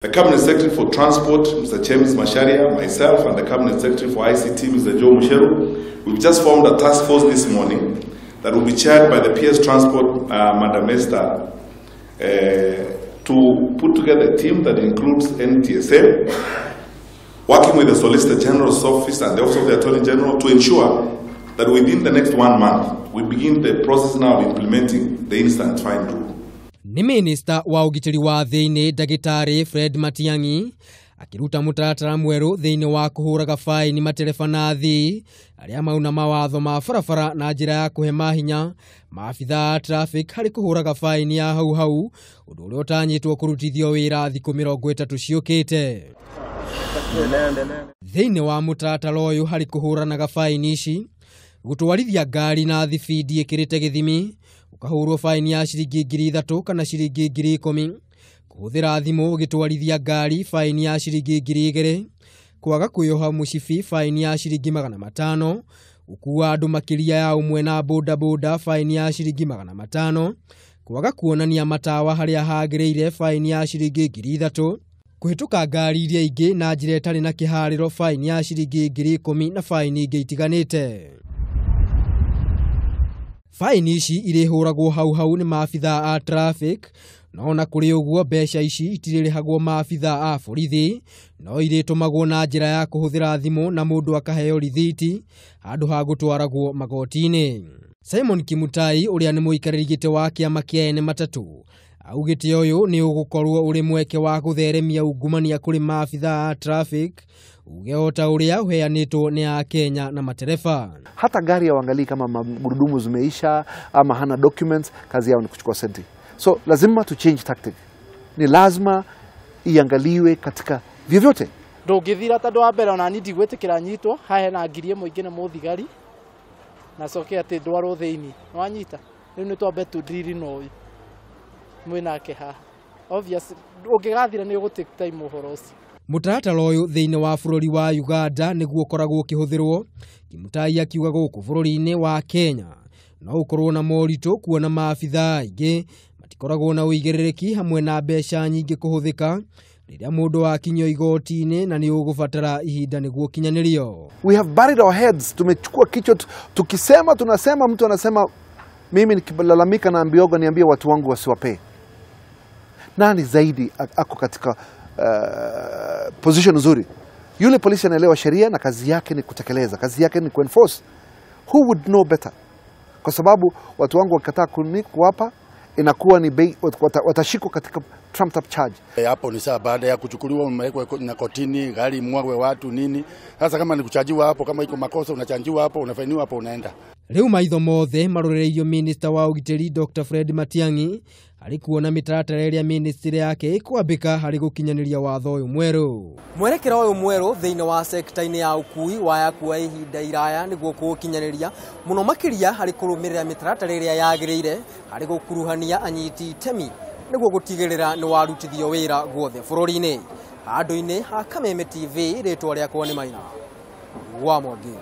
The Cabinet Secretary for Transport, Mr. James Macharia, myself, and the Cabinet Secretary for ICT, Mr. Joe Mucheru, we've just formed a task force this morning that will be chaired by the PS Transport, Madam Esther, to put together a team that includes NTSA, working with the Solicitor General's office and the Office of the Attorney General to ensure that within the next 1 month, we begin the process now of implementing the instant fine rule. Ni minista wa ũgitĩri wa thĩinĩ ndagĩtarĩ Fred Matiang'i akĩruta mũtaratara mwerũ thĩinĩ wa kũhũraga faini matereba na athii arĩa mauna mawatho ma barabara na njĩra ya kũhe mahinya maabithaa a traffic harĩ kũhũraga faini ya hau hau, ũndũ ũrĩa ũtanyĩtwo kũrutithio wĩra thikũ 30 ciũkĩte. Thĩinĩ wa mũtaratara ũyũ harĩ kũhũranaga faini ici, gũtwarithia ngari na thibindi ĩkĩrĩte gĩthimi ukahũrwo faini ya ciringi 3,000 kana ciringi 10,000, kũhũthĩra thimũ ũgĩtwarithia ngari faini ya ciringi 2,000, kwaga kwĩyoha mũcibi faini ya ciringi 500, gũkuua andũ makĩria ya ũmwe na bodaboda faini ya ciringi 500, kwaga kuonania matawa harĩa hagĩrĩire faini ya ciringi 3,000, kũhĩtũka ngari iria ingĩ na njĩra ĩtarĩ na kĩharĩro faini ya ciringi 10,000 na faini ingĩ itiganĩte. Faini ici irĩhũragwo hau hau nĩ maabithaa a traffic, no ona kũrĩ ũguo mbeca ici itirĩrĩhagwo maabithaa a borithi, no irĩtũmagwo na njĩra ya kũhũthĩra thimũ na mũndũ akaheo rithiti handũ ha gũtwaragwo magoti-inĩ. Simon Kimutai ũrĩa nĩ mũikarĩri gĩtĩ wa kĩama kĩa ene matatũ augĩte ũyũ nĩ ũgũkorwo ũrĩ mweke wa gũtheremia ungumania kũrĩ maabithaa a traffic, uge o ta ũrĩa ũheanĩtwo nĩ Akenya na matereba. Hata gari hawaangalii kama magurudumu zimeisha ama hana documents, kazi yao ni kuchukua senti. So lazima tu change tactic. Ni lazima iangaliwe katika vyovyote. Ndũngĩthira tondũ wa mbere ona niĩ ndigwĩtĩkĩra nyitwo hahe na ngiri ĩmwe ingĩ nĩ mũthigari na coke atĩ ndwarwo thĩinĩ. Nĩwanyita? Rĩu nĩ twambe tũndiri na ũyũ mwĩnake haha. Obvious ũngĩgathira nĩ ũgũ take time ũhoro ũcio. Mũtaratara ũyũ thĩinĩ wa bũrũri wa Uganda nĩguo ũkoragwo ũkĩhũthĩrwo. Kimutai akiuga gũkũ bũrũri-inĩ wa Kenya no ũkorwo na moritũ kuona maabithaa aingĩ matikoragwo na ũigĩrĩrĩki hamwe na mbeca nyingĩ kũhũthĩka rĩrĩa mũndũ akinyio igoti-inĩ na nĩ ũgũbatara ihinda nĩguo ũkinyanĩrio. We have buried our heads, tumechukua kichwa tukisema tunasema, mtu anasema mimi nikilalamika na ambioga niambie watu wangu wasiwapee. Nani zaidi ako katika position nzuri? Yule polisi anaelewa sheria na kazi yake ni kutekeleza, kazi yake ni kuenforce. Who would know better? Kwa sababu watu wangu wakikataa kuwapa inakuwa ni bei, watashikwa katika trumped up charge. Hapo ni saa baada ya kuchukuliwa umewekwa na kotini, gari mwagwe watu nini. Sasa kama ni kuchajiwa hapo, kama iko makosa unachanjiwa hapo, unafainiwa hapo, unaenda. Rĩu maitho mothe maroreirio minista wa ũgitĩri Dr. Fred Matiang'i harĩ kuona mĩtaratara ĩrĩa ministry yake ĩkwambĩka harĩ gũkinyanĩria watho ũyũ mwerũ. Mwerekera ũyũ mwerũ thĩinĩ wa sekta-inĩ ya ũkui waya kuoya ihinda iraya nĩguo kũũkinyanĩria, mũno makĩria harĩ kũrũmĩrĩra mĩtaratara ĩrĩa yagĩrĩire harĩ gũkuruhania anyiti itemi nĩguo gũtigĩrĩra nĩ warutithio wĩra guothe bũrũri-inĩ. Handũ-inĩ ha Kameme TV, rĩtwa rĩakwa nĩ Maina wa Mwangi.